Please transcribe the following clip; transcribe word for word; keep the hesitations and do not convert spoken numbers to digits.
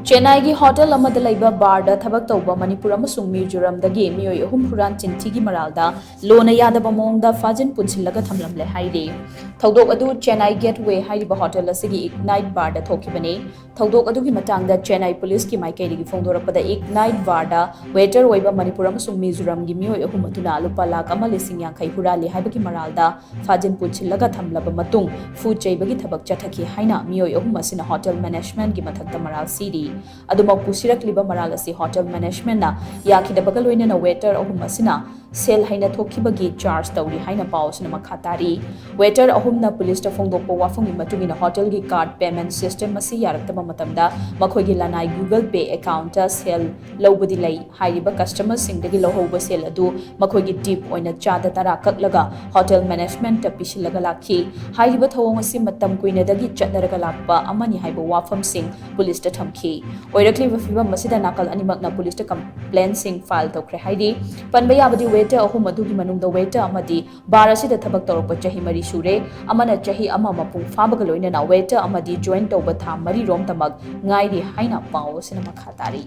ꯆꯦꯟꯅꯥꯏꯒꯤ ꯍꯣꯇꯦꯜ ꯑꯃꯗ ꯂꯩꯕ ꯕꯥꯔꯗ ꯊꯕꯛ ꯇꯧꯕ ꯃꯅꯤꯄꯨꯔ ꯑꯃꯁꯨꯡ ꯃꯤꯖꯣꯔꯥꯝꯗꯒꯤ ꯃꯤꯑꯣꯏ ꯑꯍꯨꯝ ꯍꯨꯔꯥꯟ ꯆꯤꯟꯊꯤꯒꯤ ꯃꯔꯥꯜꯗ ꯂꯣꯅ ꯌꯥꯗꯕ ꯃꯑꯣꯡꯗ ꯐꯥꯖꯤꯟ ꯄꯨꯟꯁꯤꯜꯂꯒ ꯊꯝꯂꯝꯂꯦ ꯍꯥꯏꯔꯤ꯫ ꯊꯧꯗꯣꯛ ꯑꯗꯨ ꯆꯦꯟꯅꯥꯏ ꯒꯦꯠꯋꯦ ꯍꯥꯏꯔꯤꯕ ꯍꯣꯇꯦꯜ ꯑꯁꯤꯒꯤ ꯏꯒꯅꯥꯏꯠ ꯕꯥꯔꯗ ꯊꯣꯛꯈꯤꯕꯅꯤ꯫ ꯊꯧꯗꯣꯛ ꯑꯗꯨꯒꯤ ꯃꯇꯥꯡꯗ ꯆꯦꯟꯅꯥꯏ ꯄꯨꯂꯤꯁꯀꯤ ꯃꯥꯏꯀꯩꯗꯒꯤ ꯐꯣꯡꯗꯣꯔꯛꯄꯗ, ꯏꯒꯅꯥꯏꯠ ꯕꯥꯔꯗ ꯋꯦꯇꯔ ꯑꯣꯏꯕ ꯃꯅꯤꯄꯨꯔ ꯑꯃꯁꯨꯡ ꯃꯤꯖꯣꯔꯥꯝꯒꯤ ꯃꯤꯑꯣꯏ ꯑꯍꯨꯝ ꯑꯗꯨꯅ ꯂꯨꯄꯥ ꯂꯥꯈ ꯑꯃ ꯂꯤꯁꯤꯡ ꯌꯥꯡꯈꯩ ꯍꯨꯔꯥꯜꯂꯤ ꯍꯥꯏꯕꯒꯤ ꯃꯔꯥꯜꯗ ꯐꯥꯖꯤꯟ ꯄꯨꯟꯁꯤꯜꯂꯒ ꯊꯝꯂꯕ ꯃꯇꯨꯡ, ꯐꯨ ꯆꯩꯕꯒꯤ ꯊꯕꯛ ꯆꯠꯊꯈꯤ ꯍꯥꯏꯅ ꯃꯤꯑꯣꯏ ꯑꯍꯨꯝ ꯑꯁꯤꯅ ꯍꯣꯇꯦꯜ ꯃꯦꯅꯦꯖꯃꯦꯟꯠꯀꯤ ꯃꯊꯛꯇ ꯃꯔꯥꯜ ꯁꯤꯔꯤ꯫ ꯑꯗꯨꯃꯛꯄꯨ, ꯁꯤꯔꯛꯂꯤꯕ ꯃꯔꯥꯜ ꯑꯁꯤ ꯍꯣꯇꯦꯜ ꯃꯦꯅꯦꯖꯃꯦꯟꯠꯅ ꯌꯥꯈꯤꯗꯕꯒ ꯂꯣꯏꯅꯅ ꯋꯦꯇꯔ ꯑꯍꯨꯝ ꯑꯁꯤꯅ ꯁꯦꯜ ꯍꯩꯅ ꯊꯣꯛꯈꯤꯕꯒꯤ ꯆꯥꯔꯖ ꯇꯧꯔꯤ ꯍꯥꯏꯅ ꯄꯥꯎ ꯑꯁꯤꯅ ꯃꯈꯥ ꯇꯥꯔꯤ꯫ ꯋꯦꯇꯔ ꯑꯍꯨꯝꯅ ꯄꯨꯂꯤꯁꯇ ꯐꯣꯡꯗꯣꯛꯄ ꯋꯥꯐꯝꯒꯤ ꯃꯇꯨꯡ ꯏꯟꯅ, ꯍꯣꯇꯦꯜꯒꯤ ꯀꯥꯔꯗ ꯄꯦꯃꯦꯟꯠ ꯁꯤꯁꯇꯦꯝ ꯑꯁꯤ ꯌꯥꯔꯛꯇꯕ ꯃꯇꯝꯗ ꯃꯈꯣꯏꯒꯤ ꯂꯅꯥꯏ Google Pay ꯑꯦꯀꯥꯎꯟꯠꯇ ꯁꯦꯜ ꯂꯧꯕꯗꯤ ꯂꯩ꯫ ꯍꯥꯏꯔꯤꯕ ꯀꯁꯇꯃꯔꯁꯤꯡꯗꯒꯤ ꯂꯧꯍꯧꯕ ꯁꯦꯜ ꯑꯗꯨ ꯃꯈꯣꯏꯒꯤ ꯇꯤꯞ ꯑꯣꯏꯅ ꯆꯥꯗ ꯇꯔꯥ ꯀꯛꯂꯒ ꯍꯣꯇꯦꯜ ꯃꯦꯅꯦꯖꯃꯦꯟꯠꯇ ꯄꯤꯁꯤꯜꯂꯒ ꯂꯥꯛꯈꯤ꯫ ꯍꯥꯏꯔꯤꯕ ꯊꯧꯑꯣꯡ ꯑꯁꯤ ꯃꯇꯝ ꯀꯨꯏꯅꯗꯒꯤ ꯆꯠꯅꯔꯒ ꯂꯥꯛꯄ ꯑꯃꯅꯤ ꯍꯥꯏꯕ ꯋꯥꯐꯝꯁꯤꯡ ꯄꯨꯂꯤꯁꯇ ꯊꯝꯈꯤ꯫ ꯑꯣꯏꯔꯛꯂꯤꯕ ꯐꯤꯚꯝ ꯑꯁꯤꯗ ꯅꯥꯀꯜ ꯑꯅꯤꯃꯛꯅ ꯄꯨꯂꯤꯁꯇ ꯀꯝꯄ꯭ꯂꯦꯟꯁꯤꯡ ꯐꯥꯏꯜ ꯇꯧꯈ꯭ꯔꯦ ꯍꯥꯏꯔꯤ꯫ ꯄꯟꯕ ꯌꯥꯕꯗꯤ, ꯋꯦꯇꯔ ꯑꯍꯨꯝ ꯑꯗꯨꯒꯤ ꯃꯅꯨꯡꯗ ꯋꯦꯇꯔ ꯑꯃꯗꯤ ꯕꯥꯔ ꯑꯁꯤꯗ ꯊꯕꯛ ꯇꯧꯔꯛꯄ ꯆꯍꯤ ꯃꯔꯤ ꯁꯨꯔꯦ, ꯑꯃꯅ ꯆꯍꯤ ꯑꯃ ꯃꯄꯨꯡ ꯐꯥꯕꯒ ꯂꯣꯏꯅꯅ ꯋꯦꯇꯔ ꯑꯃꯗꯤ ꯖꯣꯏꯟ ꯇꯧꯕ ꯊꯥ ꯃꯔꯤꯔꯣꯝꯇꯃꯛ ꯉꯥꯏꯔꯤ ꯍꯥꯏꯅ ꯄꯥꯎ ꯑꯁꯤꯅ ꯃꯈꯥ ꯇꯥꯔꯤ꯫